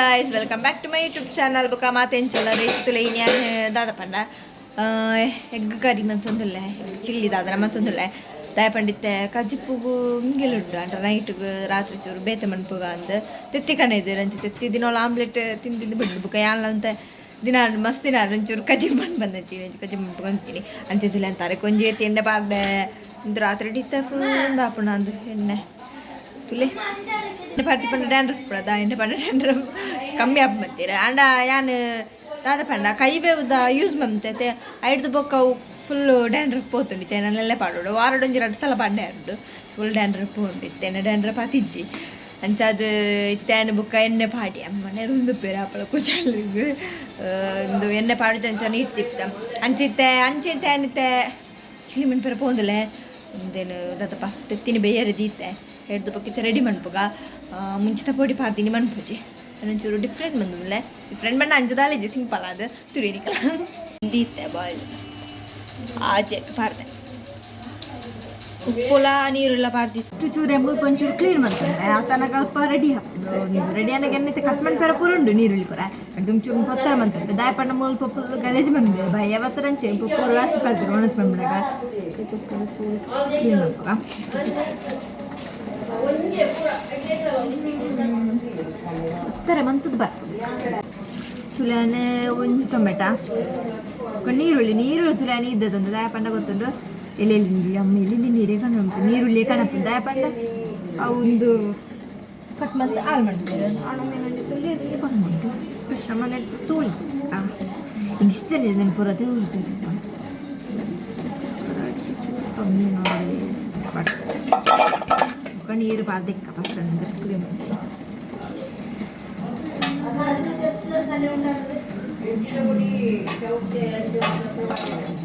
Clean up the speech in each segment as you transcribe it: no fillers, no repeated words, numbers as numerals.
Guys, welcome back to my YouTube channel. ಬೊಕ ಮಾತೆಂಚಲ ರೇಸ್ತುಲೆ ಇನ್ಯಾನ್ ದಾದ ಪಂಡ ಎಗ್ ಕರಿ ಮಂತೊಂದುಲ್ಲೆ, ಎಗ್ ಚಿಲ್ಲಿ ದಾದನ ಮಂತೊಂದುಲ್ಲೆ. ದಾಯ ಪಂಡಿತ್ತೆ ಕಜಿಪುಗು ಇಂಗೆಲುಂಡು ಅಂಡ ನೈಟ್ಗ್ ರಾತ್ರಿ ಚೂರು ಬೇತೆ ಮನ್ಪುಗ ಅಂದ್ ತೆತ್ತಿ ಕಣೆದು ಅಂಚ ತೆತ್ತಿ ದಿನೋಲ ಆಮ್ಲೆಟ್ ತಿಂದು ಬಿಡ್ಡು. ಬುಕ ಯಾನ್ಲ ಒಂತೆ ದಿನ ಮಸ್ತ್ ದಿನ ಒಂಚೂರು ಕಜಿಪು ಮಣ್ಣು ಬಂದಂಚಿ ಕಜಿಪು ಮನ್ಪುಗ ಅಂತೀನಿ ಅಂಚಿದ್ದುಲೆ ಅಂತಾರೆ ಕೊಂಜಿ ಎಣ್ಣೆ ಪಾಡ್ದೆ. ಇಂದು ರಾತ್ರಿ ಇತ್ತ ಫುಲ್ ಆಪುಂಡು ಅಂದು ಎಣ್ಣೆ ತುಲೆ ಎಣ್ಣೆ ಪಾಡ್ತಿ ಪಂಡ ಡ್ಯಾಂಡ್ರಫ್ ಪಡದ ಎಣ್ಣೆ ಪಂಡ ಡ್ಯಾಂಡ್ರಫ್ ಕಮ್ಮಿ ಆಪ್ ಮಂತೀರ. ಅಂಡ ಯಾನ್ ದಾದ ಪಂಡ ಕೈ ಬೇವುದ ಯೂಸ್ ಮಂತೆ ಐಡ್ದು ಬೊಕ್ಕ ಅವು ಫುಲ್ ಡ್ಯಾಂಡ್ರಫ್ ಪೋತುಂಡಿತ್ತೆ. ನನ್ನೆಲ್ಲ ಪಾಡೋಡು ವಾರಡೊಂಜಿ ರಡ್ಡ್ ಸಲ ಪಾಡ್ಡೆ ಉಂಡು. ಫುಲ್ ಡ್ಯಾಂಡ್ರಫ್ ಪೋಂಡಿತ್ತೆ, ಎಣ್ಣೆ ಡ್ಯಾಂಡ್ರಫ್ ಆತಿಜ್ಜಿ. ಅಂಚಾದ್ ಇತ್ತೆ ಆನ್ ಬೊಕ್ಕ ಎಣ್ಣೆ ಪಾಡಿ ಅಮ್ಮನೆ ರುಂದುಪ್ಪೇರು ಆಪಲ ಕುಜಾಲಿಗ್ ಇಂದು ಎಣ್ಣೆ ಪಾಡುಜ ಅಂಚ ನೀಟ್ ತಿಕ್ತ ಅಂಚಿತ್ತೆ ಅಂಚಿತ್ತೆ ಅನಿತ್ತೆ ಚಿಲ್ಲಿ ಮನ್ಪೆರೆ ಪೋಂದುಲೆ. ಇಂದೇನು ದಾದಪ್ಪ ತೆತ್ತಿನ ಬೇಯರೆ ದೀತೆ ಹಿಡ್ದು ಬೊಕ್ಕ ರೆಡಿ ಮನ್ಪುಗ. ಮುಂಚಿತ ಪೊಡಿ ಪಾಡ್ದಿನಿ ಮನ್ಪುಜಿ, ಒಂಚೂರು ಡಿಫ್ರೆಂಟ್ ಬಂದುಲೆ. ಡಿಫ್ರೆಂಟ್ ಬಣ್ಣ ಅಂಚದಾಲಿಜ್ಜಿ, ಸಿಂಪಲ್ ಅದು ತುರಿನಿಕಲ ದೀತೆ. ಬಾಯ್ಲ್ ಆಜೆ ಪಾಡ್ದೆ, ಉಪ್ಪುಲ ನೀರುಲ್ಲ ಪಾಡ್ದಿತ್ತು. ಚೂರು ಮುಲ್ಪ ಒಂಚೂರು ಕ್ಲೀನ್ ಮಾಡ್ತಾರೆ. ಆತನಕ ಅಲ್ಪ ರೆಡಿ ಹಾಕ್ತು. ರೆಡಿ ಆನಾಗ ಎಣ್ಣೆ ಕಟ್ ಮನ್ಪೆರ ಪೂರ ಉಂಡು. ನೀರುಳ್ಳಿ ಪೂರ ಒಂಚೂರು ಪೊತ್ತರ ಮಂತುಂಡು. ದಾಯ ಪಂಡ ಮುಲ್ಪ ಫುಲ್ ಗಲೇಜ್ ಬಂದಿದೆ ಬಾಯ್ ಯಾವತ್ತರ ಅಂಚೆ ಪೂರ ರಾಸಿ ಪಡ್ತಾರೆ ಒಣಸ್ ಬಂದ್ಬಿಡಾಗ ಕ್ಲೀನ್ ಮನ್ಪುಗ. ಉತ್ತರ ಮಂತದ್ದು ಬರ್ತದೆ. ತುಲಾನೆ ಒಂಜಿ ಟೊಮೆಟೊ, ನೀರುಳ್ಳಿ ನೀರುಳ್ಳಿ ತುಲಾನೆ ಇದ್ದದೊಂದು. ದಾಯ ಪಂಡ ಗೊತ್ತುಂಡು ಎಲ್ಲೆಲ್ಲಿ ನೀರುಳ್ಳಿ ಅಮ್ಮ ಎಲ್ಲಿ ನೀರೇ ಕಾಣುಂಟು, ನೀರುಳ್ಳಿ ಕಣಪು. ದಾಯ ಪಂಡ ಅವು ಒಂದು ಕಟ್ ಮಂತ್ ಹಾಲು ಮಾಡ್ತಾರೆ. ಆಮೇಲೆ ಒಂಜಿ ತುಳಿ ಬಂದು ಮನೆ ತೋಳಿ ಇಷ್ಟೇ ನೆನಪುರದೇ ಉಂಟು. ಕಮ್ಮಿ ಮಾಡಿ ಬೊಕ್ಕ ನೀರು ಪಾಡ್ದೆಕ್ಕ ಫಸ್ಟ್ ಕ್ಲೀನ್.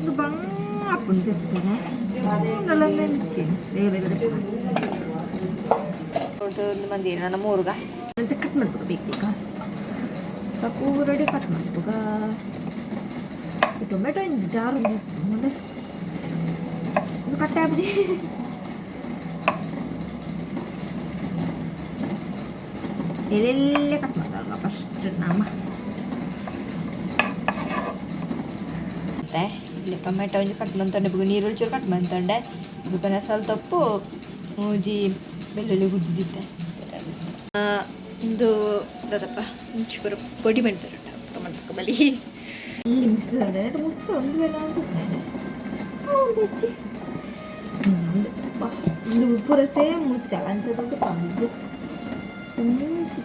ಇದು ಬಂಗ ಆಪುಂಡು ತೆಪ್ಪುನೆ ನೆಂಚಿ ಬೇಗ ಬೇಗ ತೆಪ್ಪುನ ಒಂದು ಮಂದಿ ನನ್ನ ಮೂರುಗ ಅಂತ ಕಟ್ ಮಾಡ್ಬೇಕು. ಬೇಗ ಬೇಗ ಸಾಕು ರೆಡಿ ಕಟ್ ಮಾಡ್ಬೇಕ. ಟೊಮೆಟೊ ಇಂಜಿ ಜಾರು ಮುಂದೆ ಇದು ಕಟ್ಟೆ ಆಪುಜಿ. ಎಲ್ಲೆಲ್ಲೇ ಕಟ್ ಮಾಡ್ತಾರಲ್ಲ ಫಸ್ಟ್ ನಮ್ಮ. ಮತ್ತೆ ಇಲ್ಲಿ ಟೊಮೆಟೊ ಒಂಜಿ ಕಟ್ ಮಂತೊಂಡೆ, ಬೊಕ ನೀರುಳ್ಳಿ ಚೂರು ಕಟ್ ಮಂತೊಂಡೆ, ಬೊಕ ಸ್ವಲ್ಪ ಉಪ್ಪು ಮೂಜಿ ಬೆಳ್ಳುಳ್ಳಿ ಗುದ್ದಿದ್ದೆ. ಒಂದು ದಾದಪ್ಪ ಒಂಚೂರು ಪೊಡಿ ಮನ್ಪೆರೆ ಉಂಟು ಮನ್ಪಕ ಬಲಿ. ಇಲ್ಲಿ ಮಿಸ್ಲಾದೆ ಮುಚ್ಚ ಒಂದು ವೇಳೆ ಅಂತ ಒಂದು ಹೆಚ್ಚಿ ಒಂದು ಪೂರ ಸೇಮ್ ಮುಚ್ಚಲ್ಲ ಅಂಚ ತಂದು ಮುಂಚಿ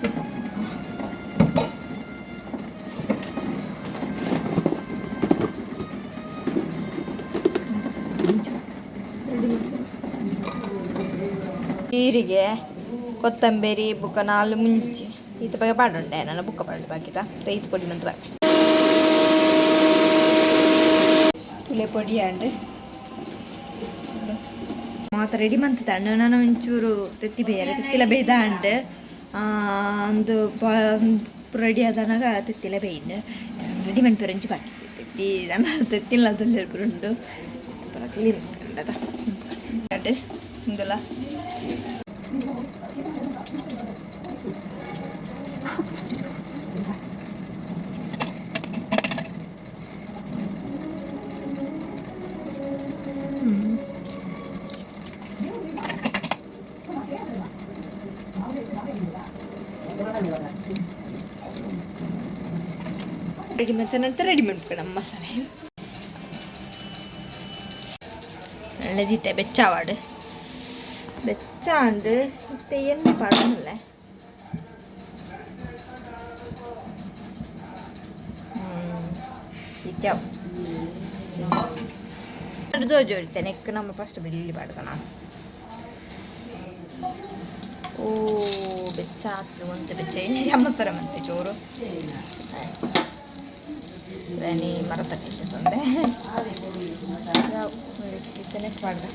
ಜೀರಿಗೆ, ಕೊತ್ತಂಬರಿ ಬುಕ್ಕ ನಾಲ್ ಮುಂಚಿ ಈತ ಬಗ್ಗೆ ಪಾಡುಂಡೆ. ನನ್ನ ಬುಕ್ಕ ಪಾಡು ಬಾಕಿತ ಈತ ಪೊಡಿ ಮಂತ್ ಬರ್ಪೆ. ತುಲೆ ಪೊಡಿ ಅಂಡ್ ಮಾತ ರೆಡಿ ಮಂತದ. ನಾನು ಒಂಚೂರು ತೆತ್ತಿ ಬೇಯರೆ ತೆತ್ತಿಲ ಬೇಯ್ದ ಅಂಡ್ ಅಂದು ರೆಡಿ ಆದನಾಗ ತೆತ್ತಿಲ ಬೇಯ್ನು ರೆಡಿ ಮನ್ಪೆರೆ ಒಂಚು ಬಾಕಿ ತೆತ್ತಿ. ನನ್ನ ತೆತ್ತಿಲ್ಲ ತುಲ್ಲೆರ್ ಪೂರ ಉಂಡು ಪೂರ ಕ್ಲೀನ್ ಉಂಡದ ಇಂದುಲ. ರೆಡಿ ಮಾಡ್ತ ನಂತರ ರೆಡಿ ಮಾಡ್ಬೇಕು ನಮ್ಮ ಮಸಾಲೆ ನಲ್ಲದಿತ್ತೆ. ಬೆಚ್ಚಾವಾಡು ಬೆಚ್ಚಾಂಡು ಇತ್ತೆ ಎಣ್ಣೆ ಪಾಡೋನಲ್ಲ. ಇತ್ತೆ ಜೋಡಿತೆ ನೆಕ್ ನಮ್ಮ ಫಸ್ಟ್ ಬೆಳ್ಳುಳ್ಳಿ ಪಾಡ್ಕಣ. ಓ ಬೆಚ್ಚ ಆಗ್ತದೆ ಒಂತೆ ಬೆಚ್ಚ ಅಮ್ಮತ್ತರ ಮಂತೆ ಚೋರು ನೀ ಮರ ತಟ್ಟಿಂದೆ ಇತ್ತನೆ ಪಾಡ್ದ.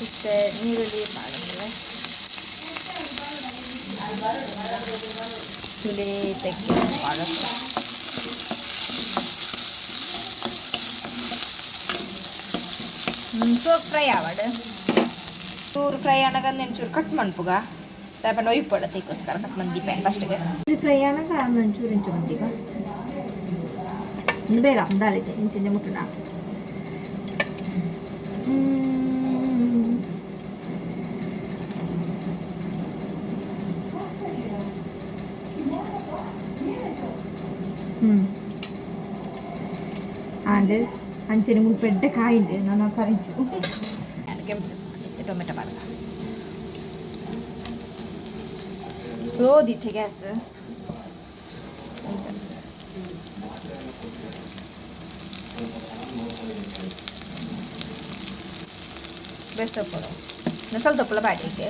ಇತ್ತೆ ನೀರುಳ್ಳಿ ಪಾಡಂದ್ರೆ ತುಳಿ ತೆಕ್ಕಿ ಪಾಡ. ಸೋಪ್ ಫ್ರೈ ಆವಡ್. ಚೂರು ಫ್ರೈ ಆನಾಗ ಒಂಚೂರು ಕಟ್ ಮನ್ಪುಗ ದಾಪಂಡ ಒಯ್ಪೊಡ ತೈಕೋಸ್ಕರ ಕಟ್ ಮಂದಿ ಪ್ಯಾನ್ ಫಸ್ಟ್ಗೆ ಫ್ರೈ ಆನಾಗ ಒಂಚೂರು ಇಂಚು ಮಂದಿಗ ಬೇಗ ದಾಳಿದೆ ಇಂಚಿಂದ ಮುಟ್ಟುನ. ಆಂಡ್ ಅಂಚನೆ ಮುಲ್ಪ ಎಡ್ಡೆ ಕಾಯಿಂಡು ನಾನು ಕರಿಂಚು ಕೆಂಪು ಟೊಮೆಟೊ ಪಾಡ್ದ ಸ್ಲೋ ದಿತ್ತೆ ಗ್ಯಾಸ್. ಬೆಸ್ತಪ್ಪಳು ಮಸಾಲೆ ತಪ್ಪಲ ಬಾಡಿಗೆ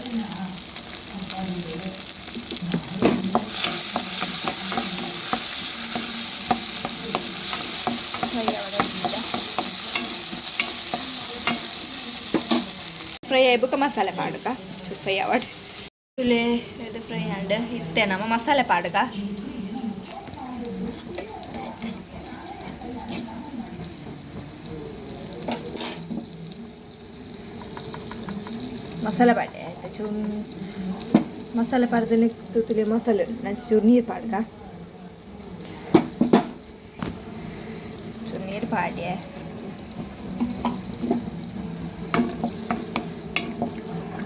ಫ್ರೈ ಆಯ್ಬುಕ ಮಸಾಲೆ ಪಾಡುಕ ಫ್ರೈ ಆವಡ್ ತುಲೆ ಇದು ಫ್ರೈ ಆಂಡ್ ಇತ್ತೆ ನಮ್ಮ ಮಸಾಲೆ ಪಾಡುಕ. ಮಸಾಲೆ ಪಾಡೆ ಆಯ್ತು ಚೂರು ಮಸಾಲೆ ಪಾಡ್ದನೆ ತೂತುಲೆ ಮಸಾಲೆ ನಂಚು ಚೂರು ನೀರು ಪಾಡ್ಕ ಚೂರು ನೀರು ಪಾಡ್ಯೆ.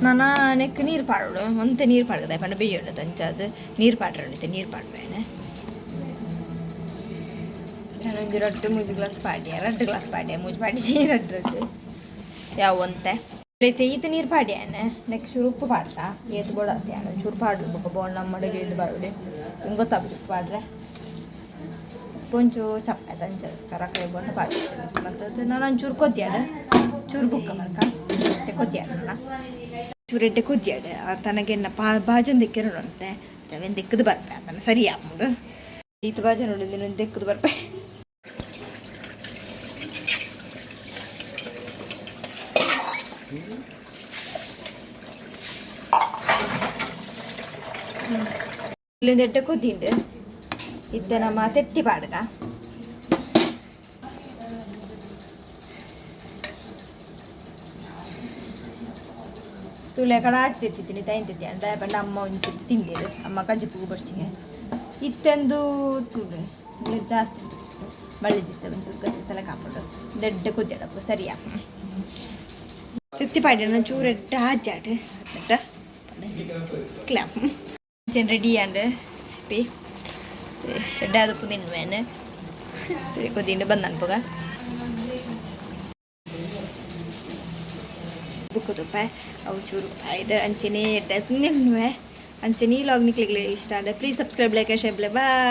ನಾನು ನೆಕ್ ನೀರು ಪಾಡೋಡು ಒಂತೆ ನೀರು ಪಾಡ್ಗದ ಪಂಡ ಬೇಯೋಡು ಅಂಚಾದ್ ನೀರು ಪಾಡ್ರೆ ನೀರು ಪಾಡ್ಬೇನೆ. ನಾನೊಂಜಿ ರಡ್ಡ್ ಮೂಜಿ ಗ್ಲಾಸ್ ಪಾಡ್ಯ ರಡ್ಡ್ ಗ್ಲಾಸ್ ಪಾಡ್ಯ ಮೂಜಿ ಪಾಡಿ ರಡ್ಡ್ ರಡ್ಡ್ ಯಾವ ಒಂತೆ ಇತ್ತೆ ಈತ ನೀರು ಪಾಡ್ಯಾನೆ. ನೆಕ್ ಚೂರು ಉಪ್ಪು ಪಾಡ್ತಾ ಏತ್ ಬೋಡತ್ತೆ ಯಾನ್ ಚೂರು ಪಾಡು ಬೊಕ್ಕ ಬೋಂಡ ನಮ್ಮ ಇದು ಪಾಡುಡೆ ಹಿಂಗೆ ಗೊತ್ತಾಪುಜಿ ಉಪ್ಪು ಪಾಡ್ರೆ ಒಂಚೂರು ಚಪ್ಪೆ ಅಂಚ ಕರಕೈ ಬೋಂಡ ಪಾಡು ಮತ್ತು ನಾನು ಒಂಚೂರು ಕೊದ್ಯಾಡ ಚೂರು ಬುಕ್ಕ ಮರ್ಕ ಕೊದ್ಯಾಡ ಚೂರು ಎಡ್ಡೆ ಕೊದ್ಯಾಡ ತನಗೆನ್ನ ಪಾ ಬಾಜನ್ ದೆಕ್ಕಿರೋಣಂತೆ ಅವೇನು ದೆಕ್ಕದು ಬರ್ಪೆ ಅದನ್ನು ಸರಿ ಆಪುಂಡು ಈತ ಬಾಜನ್ ಉಂಡು ದೆಕ್ಕದು ಬರ್ಪೆ. ಇಲ್ಲಿಂದ ಎಡ್ಡೆ ಕೊದ್ದಿಂಡು ಇತ್ತೆ ನಮ್ಮ ತೆತ್ತಿ ಪಾಡ್ಗ ತುಲೆ ಕಡಾಚ್ ತೆತ್ತಿದ್ದೀನಿ ತೈನ್ ತೆತ್ತಿ ಅಂತ ಪಂಡ ಅಮ್ಮ ಒಂಜಿ ತೆತ್ತಿ ತಿಂಡಿರು ಅಮ್ಮ ಕಜ್ಜಿಪುಗು ಬರ್ಚಿಗೆ ಇತ್ತೆಂದು ತುಲೆ ಇಲ್ಲಿ ಜಾಸ್ತಿ ಉಂಟು ಬಳ್ಳಿದಿತ್ತೆ ಒಂಚೂರು ಗಚ್ಚಿ ತಲೆ ಕಾಪುಂಡು ದೊಡ್ಡ ಕೊದ್ದಿಡಪ್ಪ ಸರಿಯಾ ತೆತ್ತಿ ಪಾಡ್ಯ ಚೂರು ಎಡ್ಡೆ ಆಜಾಡ್ ಕ್ಲಾಪ್ ರೆಡಿ ಆಂಡ್ ಸಿಪಿ ಎಡ್ಡೆ ಅದಪ್ಪು ತಿನ್ನುವೇನು ಕೊದ್ದಿಂಡು ಬಂದ ಅನ್ಪುಗ ಬುಕ್ಕು ತುಪ್ಪ ಅವು ಚೂರು ಇದು ಅಂಚೆನೇ ಎಡ್ಡೆ ತಿನ್ನುವೆ. ಅಂಚೆನೇ ಈ ವ್ಲಾಗ್ ನಿಕ್ಲೆಗ್ ಇಷ್ಟ ಆದರೆ please subscribe, like, share, bye.